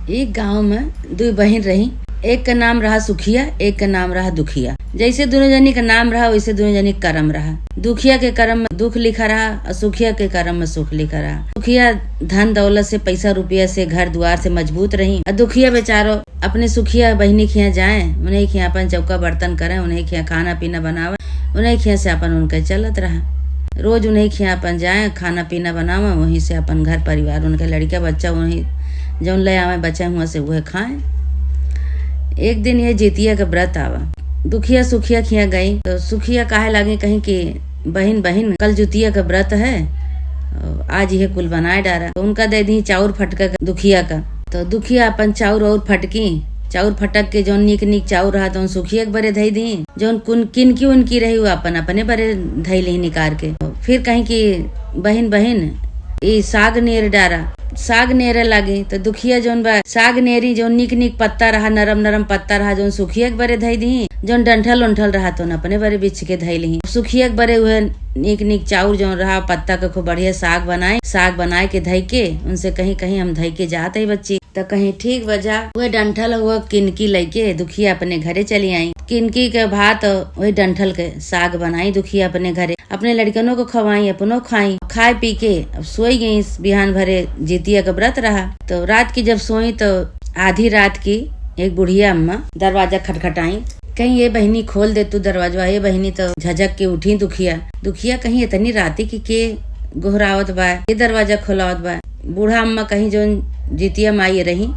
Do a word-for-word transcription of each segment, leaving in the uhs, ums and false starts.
एक गाँव में दुइ बहिन रही। एक के नाम रहा सुखिया, एक के नाम रहा दुखिया। जैसे दुनो जनी के नाम रहा, वैसे दुनो जनी के करम रहा। दुखिया के करम में दुख लिखा रहा और सुखिया के करम में सुख लिखा रहा। सुखिया धन दौलत से, पैसा रुपया से, घर दुआर से मजबूत रही और दुखिया बेचारो अपने सुखिया बहिनी खिया जाए, उन्हीं खिया अपन चौका बर्तन करें, उन्हीं खिया खाना पीना बनावे, उन्हीं खिया से अपन उनके चलत रहा। रोज उन्हीं खिया अपन जाए, खाना पीना बनावे, वहीं से अपन घर परिवार, उनके लड़का बच्चा वहीं जौन ले आवे बचे हुआ से उहे खाए। एक दिन ये जितिया के व्रत आवा, दुखिया सुखिया खिया गई तो सुखिया कहे लागी कहीं कि बहिन, बहिन, कल जितिया के व्रत है, आज यह कुल बनाए डारा। तो उनका दे दी चाउर फटका के दुखिया का। तो दुखिया अपन चाउर और फटकी, चाउर फटक के जौन नीक नीक चाउर रहा तौन सुखिया के बरे धई दी, जौन कुन किनकी उनकी रही वो अपन अपने बरे धई ली निकार के। फिर कहीं कि बहिन, बहिन, ई साग नेर डारा। साग नेरे लागी तो दुखिया जौन बा साग नेरी, जौन नीक नीक पत्ता रहा, नरम नरम पत्ता रहा, जौन सुखिया के बरे धई दी, जौन डंठल उंठल रहा तौन अपने बरे बिछ के धई ली। सुखिया के बरे उहे नीक नीक चाउर जौन रहा, पत्ता के खूब बढ़िया साग बनाए, साग बनाए के धई के उनसे कहीं, कहीं हम धई के जात है बच्ची। तो कहीं ठीक बा जा, उहे डंठल हुआ किनकी लइके दुखिया अपने घरे चली आई। किनकी के भात वही डंठल के साग बनाई दुखिया अपने घरे, अपने लड़कनों को खवाई, अपनो खाई। खाए पी के अब सोई गई। बिहान भरे जितिया के व्रत रहा, तो रात की जब सोई तो आधी रात की एक बुढ़िया अम्मा दरवाजा खटखटाई, कहीं, "ये बहिनी, खोल दे तू दरवाजा, ये बहिनी।" तो झझक के उठी दुखिया। दुखिया कहीं इतनी राती की के गोहरावत बा, के दरवाजा खोलावत बा। बूढ़ा अम्मा कहीं जौन जितिया माई रही,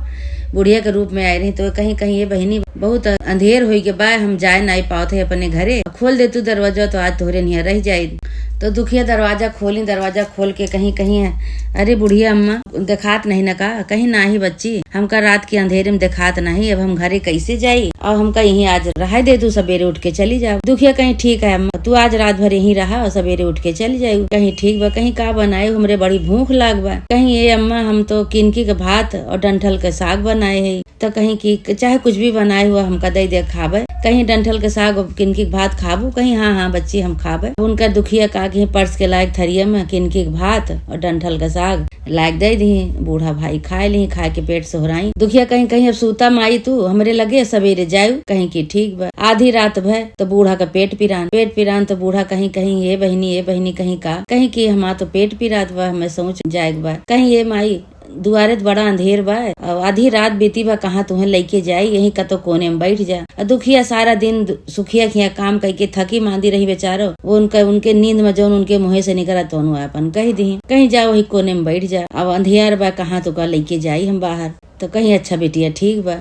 बुढ़िया के रूप में आई रही, तो कहीं, कहीं, "ये बहिनी, बहुत अंधेर होई के बा, हम जाए नाई पावत है अपने घरे, खोल दे तू दरवाजा तो आज तोहरे निया रह जाई।" तो दुखिया दरवाजा खोली, दरवाजा खोल के कहीं, कहीं, "अरे बुढ़िया अम्मा, देखात नहीं न का?" कहीं, "नाही बच्ची, हमका रात के अंधेरे में देखात नहीं, अब हम घरे कैसे जाई? और हमका यहीं आज रहाई दे तू, सबेरे उठ के चली जाओ।" दुखिया कहीं, "ठीक है अम्मा, तू आज रात भर यहीं रहा और सबेरे उठ के चली जाई।" कहीं, "ठीक बा।" कहीं, "का बनाए? हमरे बड़ी भूख लाग बा।" कहीं, "ए अम्मा, हम तो किनकी के भात और डंठल के साग बनाए है।" तो कहीं कि चाहे कुछ भी बनाए हुआ हमका दे दे खाबे। कहीं डंठल के साग और किनकी के भात खाबू? कहीं, "हाँ, हाँ बच्ची, हम खाबे।" उनका दुखिया का कहीं पर्स के लायक थरिया में किनकी के भात और डंठल के साग लायक दे दी। बूढ़ा भाई खाए ली, खाए के पेट सोहराई। दुखिया कहीं, कहीं, "अब सूता माई तू हमरे लगे, सबेरे जायु।" कहीं कि ठीक बा। आधी रात भय तो बूढ़ा का पेट पिरान, पेट पिरान तो बूढ़ा कहीं, कहीं, "ए बहिनी, ए बहिनी," कहीं का, कहीं कि, "हमार तो पेट पिरात बा, हमें सोच जाए के बा।" कहीं, "ए माई, दुआरे त बड़ा अंधेर बा, और आधी रात बीती बा, कहाँ तुहें लइके जाई, यहीं कतो कोने में बैठ जा।" और दुखिया सारा दिन दु-, सुखिया खिया काम करके थकी मांदी रही बेचारो, वो उनका, उनके नींद में जौन उनके मुँहे से निकला तौन वो अपन कह दी, "कहीं जा वही कोने में बैठ जा, अब अंधियार बा, कहाँ तुका लइके जाई हम बाहर।" तो कहीं, "अच्छा बिटिया, ठीक बा।"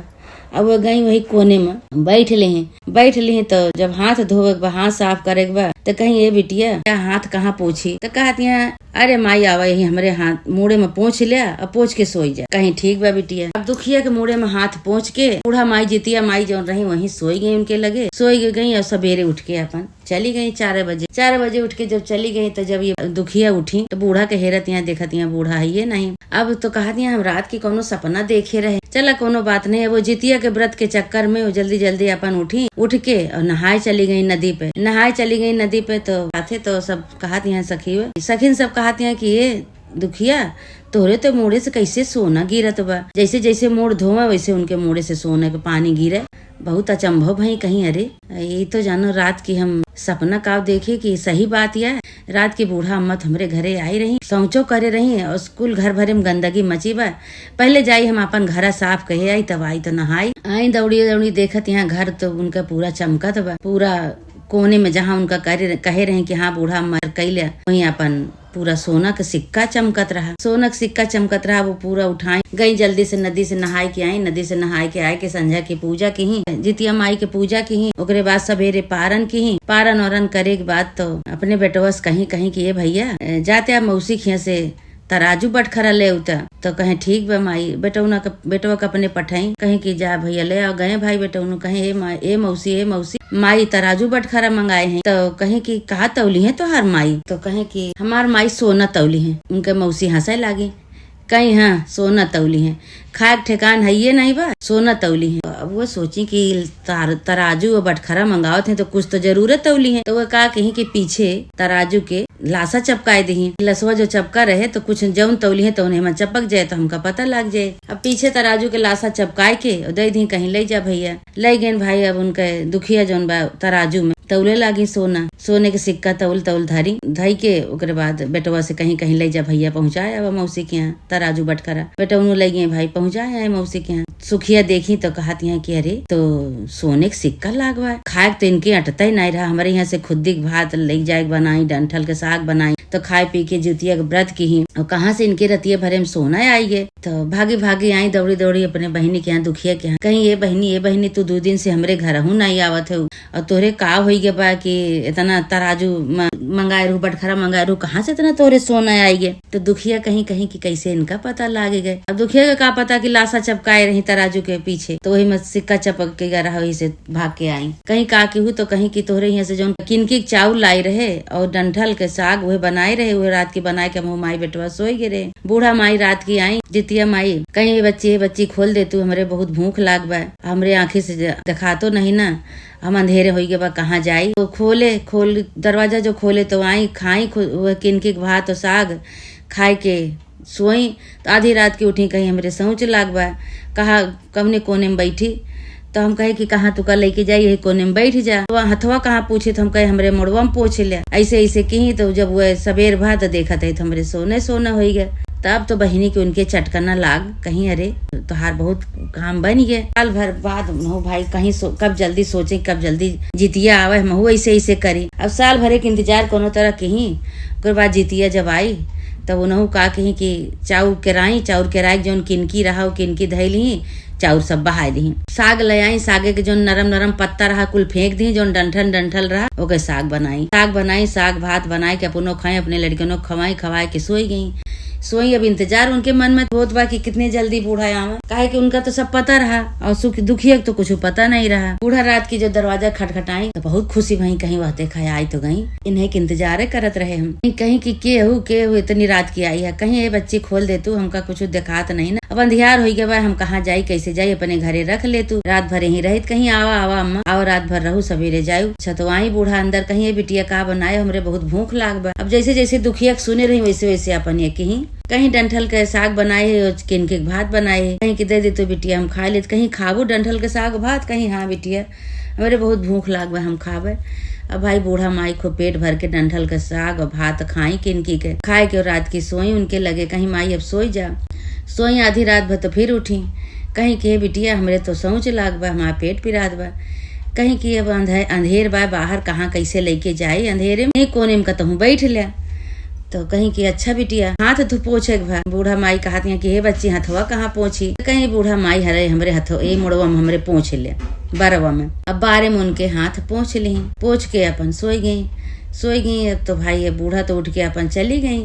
अब वो गई वही कोने में बैठ लेहीं, बैठ लेहीं तो जब हाथ धोवे के बा, हाथ साफ करे के बा, तो कहीं, "ए बिटिया, क्या हाथ कहाँ पोंछी?" तो कहती हैं, "अरे माई, आवा यही हमरे हाथ मूड़े में पोंछ लिया और पोंछ के सोई जा।" कहीं, "ठीक बा बिटिया।" अब दुखिया के मूड़े में हाथ पोंछ के बूढ़ा माई, जितिया माई जौन रही, वहीं सोई गई उनके लगे, सोई गई और सबेरे उठ के अपन चली गई चार बजे। चार बजे उठ के जब चली गई तो जब ये दुखिया उठी तो बूढ़ा के हेरत यहाँ देखत यहाँ बूढ़ा है ये नहीं। अब तो कहत यहाँ, "हम रात के कौनो सपना देखे रहे।" चला कौनो बात नहीं, अब वो जितिया के व्रत के चक्कर में वो जल्दी जल्दी अपन उठी, उठ के और नहाए चली गई नदी पे। नहाए चली गई नदी पे तो साथे तो सब कहत यहाँ सखी हुए, सखिन सब कहत यहाँ कि ये दुखिया, तोहरे तो मूड़े से कैसे सोना गिरत बा, जैसे जैसे मूड़ धोवे वैसे उनके मूड़े से सोने के पानी गिरे। बहुत अचंभव भई, कहीं अरे ये तो जानो रात की हम सपना काव देखे कि सही बात या रात की बूढ़ा अम्मा तो हमरे घरे आई रही, शौचो करे रही और कुल घर भरे में गंदगी मची बा। पहले जाई हम अपन घरा साफ कहे आई, तब आई तो नहाई। आई दौड़ी दौड़ी देखत यहाँ घर तो उनका पूरा चमकत बा, पूरा कोने में जहाँ उनका करे, कहे रहे कि हाँ बूढ़ा अम्मा कैले, वहीं अपन पूरा सोना के सिक्का चमकत रहा, सोना के सिक्का चमकत रहा। वो पूरा उठाई गई, जल्दी से नदी से नहाए के आई, नदी से नहाए के आए के संझा की पूजा किही, जितिया माई के पूजा किही। ओकरे बाद सबेरे पारन किही, पारन वारन करे के बाद तो अपने बेटवा से कहीं, कहीं कि, "ए भैया, ए, जाते आप मौसी खिया से तराजू बटखरा ले उता।" तो कहे, "ठीक बा माई।" बेटौना के, बेटवा के अपने पठाई, कहे कि, "जा भैया ले आओ।" गए भाई बेटौनू कहे, "ए माई, ए मौसी, ए मौसी, माई तराजू बटखरा मंगाए हैं।" तो कहे कि, "का तौली है तोहार माई?" तो कहे कि, "हमार माई सोना तौली है।" उनके मौसी हंसे लागी, कही, "हाँ, सोना तौली है।" खाए के ठेकान हइये नहीं बा, सोना तौली हैं। अब वो सोची कि तार-, तराजू और बटखरा मंगावत हैं तो कुछ तो जरूरे तौली हैं। तो वो का कहीं कि पीछे तराजू के लासा चपकाए दही। लसवा जो चपका रहे तो कुछ जौन तौली हैं तो उन्हें में चपक जाए तो हमका पता लग जाए। अब पीछे तराजू के लासा चपकाए के और दे दी कहीं ले जा भैया। ले गए भाई, अब उनके दुखिया जौन बा तराजू में तौले लागी सोना, सोने के सिक्का तौल तौल धरी, धई के ओकरे बाद बेटवा से कहीं कहीं ले जा भैया पहुँचाए अब मौसी के यहाँ तराजू बटखरा। बेटवनो ले गए भाई पहुँचाए आए मौसी के यहाँ। सुखिया देखी तो कहत यहाँ कि अरे तो सोने के सिक्का लाग बा। खाए के तो इनके अटता ही नहीं रहा, हमारे यहाँ से खुद्दी के भात ले जाए के बनाई, डंठल के साग बनाई, तो खाए पी के जितिया के व्रत की ही। और कहाँ से इनके रतिया भरे में सोना आई गए। तो भागी भागी आई दौड़ी दौड़ी अपने बहिनी के यहाँ, दुखिया के यहाँ। कहीं, "ये बहिनी, ये बहिनी, तू दो दिन से हमरे घर हूँ नहीं आवत है, और तोहरे का होई गए बा कि इतना तराजू म-, मंगाए रहू, बटखरा मंगाए रहू, कहाँ से इतना तोहरे सोना आई गए?" तो दुखिया कहीं कहीं कि कैसे इनका पता लागे गए। अब दुखिया का का पता कि लासा चपकाए रही तराजू के पीछे, तो वही में सिक्का चपक के गए रहा, वही से भाग के आई। कहीं का केहू तो कहीं कि तोहरे यहाँ से जौन किनकी के चाउर लाई रहे और डंठल के साग वह बनाए रहे, वह रात की बनाए के हम माई बेटवा सोए गए रहे। बूढ़ा माई रात की आई, जितिया माई कहीं, "हे बच्ची, हे बच्ची, खोल दे तू, हमरे बहुत भूख लाग बा, हमरे आँखी से ज-, देखातो नहीं ना, हम अंधेरे होई गए बा, कहाँ जाई?" तो खोले, खोल, दरवाजा जो खोले तो आई, खाई खु-, वह किनकी के भात और साग खाए के सोई। तो आधी रात की उठी कहीं, "हमरे सौंच लाग बा, कहा कवने कोने में बैठी?" तो हम कहे कि, "कहाँ तुका लेके जाई, यही कोने में बैठ जा।" तो हथवा कहाँ पूछी तो हम कहे, "हमरे मुड़वा में पोछ ले।" ऐसे ऐसे कही तो जब वह सबेर भा तो देखत है तो हमरे सोने सोना होई गए। तब तो बहिनी के उनके चटकना लाग कहीं, "अरे तोहार बहुत काम बन गए।" साल भर बाद हो भाई कहीं सो-, कब जल्दी सोचे, कब जल्दी जितिया आवे, हमहू ऐसे ऐसे करी। अब साल भरे के इंतजार कोनो तरह कहीं। ओकर बाद जितिया जब आई तब उनहू का कहीं कि चाउर केराई, चाउर केराई के जौन किनकी रहा वो किनकी धैली, चाउर सब बहाए दी। साग ले आई, सागे के जौन नरम नरम पत्ता रहा कुल फेंक दी, जौन डंठल डंठल रहा ओके साग बनाई। साग बनाई, साग भात बनाए के अपनो खाई, अपने लड़कनों को खवाई, खवाए के सोई गई। सोई, अब इंतजार उनके मन में होत बा कि कितने जल्दी बूढ़ा आवे, काहे कि उनका तो सब पता रहा और सुख दुखिया के तो कुछ पता नहीं रहा। बूढ़ा रात की जो दरवाजा खटखटाई तो बहुत खुशी भई, कहीं वह देखा आई तो गई, इन्हें के इंतजारे करत रहे हम। कहीं कि केहू केहू इतनी रात की आई है, कहीं, "ए बच्ची खोल दे तू, हमका कुछ देखात नहीं ना, अब अंधियार होई गवा, हम कहाँ जाई, कैसे जाई, अपने घरे रख ले तू, रात भर यहीं रहित, कहीं आवा आवा अम्मा, आवा रात भर रहू, सवेरे जायू।" छतवाई बूढ़ा अंदर कहीं, "ए बिटिया का बनाए, हमरे बहुत भूख लाग बा।" अब जैसे जैसे दुखिया के सुने रही वैसे वैसे अपन ये कहीं, कहीं डंठल के साग बनाए है और किनके भात बनाए है, कहीं कि दे दे तो बिटिया हम खा लेत, कहीं खाबू डंठल के साग भात, कहीं हाँ बिटिया हमरे बहुत भूख लाग बा हम खाबे। अब भाई बूढ़ा माई खूब पेट भर के डंठल के साग और भात खाई किनकी के, खाए के रात की सोई उनके लगे, कहीं माई अब सोई जा। सोई आधी रात भर तो फिर उठी, कहीं कि बिटिया हमरे तो सौंच लाग बा, हमार पेट पिरात बा, कहीं कि अब अंधे-, अंधेर बा, बाहर कहाँ कैसे लेके जाई अंधेरे में, कोने में कतहूँ बैठ ले। तो कहीं कि अच्छा बिटिया हाथ धो पोछे के भा। बूढ़ा माई कहत हैं कि हे बच्ची हथवा कहाँ पोछी? कहीं बूढ़ा माई हरे हमरे हथो ए मुड़वा में हमरे पोछ ले, बरवा में। अब बारे में उनके हाथ पोछ ली, पोछ के अपन सोई गई, सोई गई। अब तो भाई ये बूढ़ा तो उठ के अपन चली गई।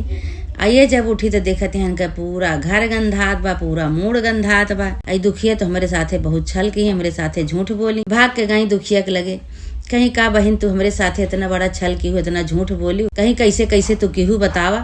आ ये जब उठी तो देखत हैं इनका पूरा घर गंधात बा, पूरा मूड़ गंधात बा। आई दुखिया तो हमरे साथे बहुत छल की, हमरे साथे झूठ बोली। भाग के गई दुखिया के लगे, कहीं का बहिन तू हमरे साथे इतना बड़ा छल की हो, इतना झूठ बोली, कहीं कैसे कैसे तू केहू बतावा,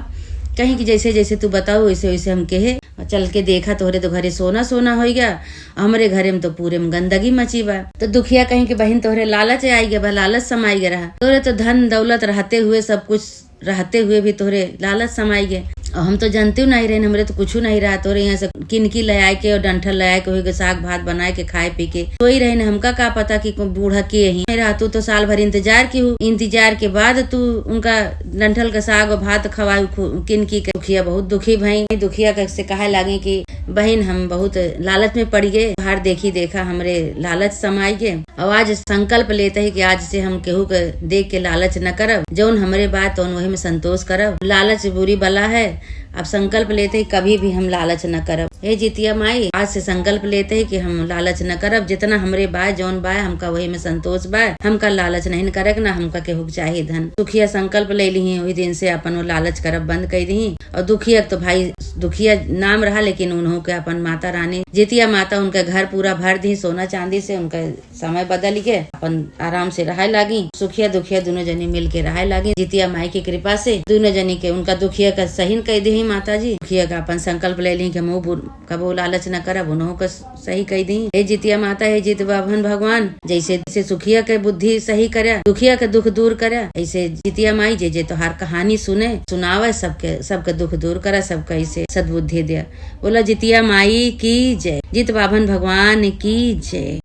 कहीं कि जैसे जैसे तू बताऊ वैसे वैसे हम कहे। और चल के देखा तोहरे तो घरे सोना सोना होई गया, हमरे घरे में तो पूरे में गंदगी मची बा। तो दुखिया कहीं कि बहिन तोहरे लालच आई गया बा, लालच समाई गया रहा, तोहरे तो धन दौलत रहते हुए सब कुछ रहते हुए भी तोहरे लालच समाई गए। और हम तो जानते नहीं रहे, हमरे तो कुछ नहीं रहा। तोहरे यहाँ से किनकी ले आए के और डंठल ले आए के, वही के साग भात बनाए के खाए पी के सोई रहे। हमका का पता कि को-, बूढ़ा के ही नहीं रहा। तू तो साल भर इंतजार की हूँ, इंतजार के बाद तू उनका डंठल का साग और भात खवाए खु-, किनकी के। दुखिया बहुत दुखी भई। दुखिया के से कहे लागे कि बहिन हम बहुत लालच में पड़ गए, बाहर देखी देखा हमरे लालच समाई गए। और आज संकल्प लेते हैं कि आज से हम केहू के देख के लालच न करब, जौन हमरे बा तौन वही में संतोष करब। लालच बुरी बला है। अब संकल्प लेते हैं कभी भी हम लालच न करब। हे जितिया माई, आज से संकल्प लेते हैं कि हम लालच न करब, जितना हमरे बा जौन बा हमका वही में संतोष बा, हमका लालच नहीं करे के, ना हमका केहू के चाही धन। दुखिया संकल्प ले ली, वही दिन से अपन वो लालच करब बंद कर दी। और दुखिया तो भाई दुखिया नाम रहा, लेकिन उन्हों के अपन माता रानी जितिया माता उनका घर पूरा भर दी सोना चांदी से, उनका समय बदल के अपन आराम से रहे लागी। सुखिया दुखिया दोनों जनी मिल के रहे लागी। जितिया माई की कृपा से दोनों जनी के उनका दुखिया का सहीन कह दी माता जी। सुखिया का अपन संकल्प ले ली कि हम वो बुर-, कबो लालच न करब, उन्हों का सही कह दी। हे जितिया माता, हे जित बाभन भगवान, जैसे, जैसे सुखिया के बुद्धि सही करे, दुखिया के दुख दूर करे, ऐसे जितिया माई जे, जे तोहार कहानी सुने, सुनावे, सबके, सबके दुख दूर करे, सबके ऐसे सद्बुद्धि दे। बोला जितिया माई की जय, जित बाभन भगवान की जय।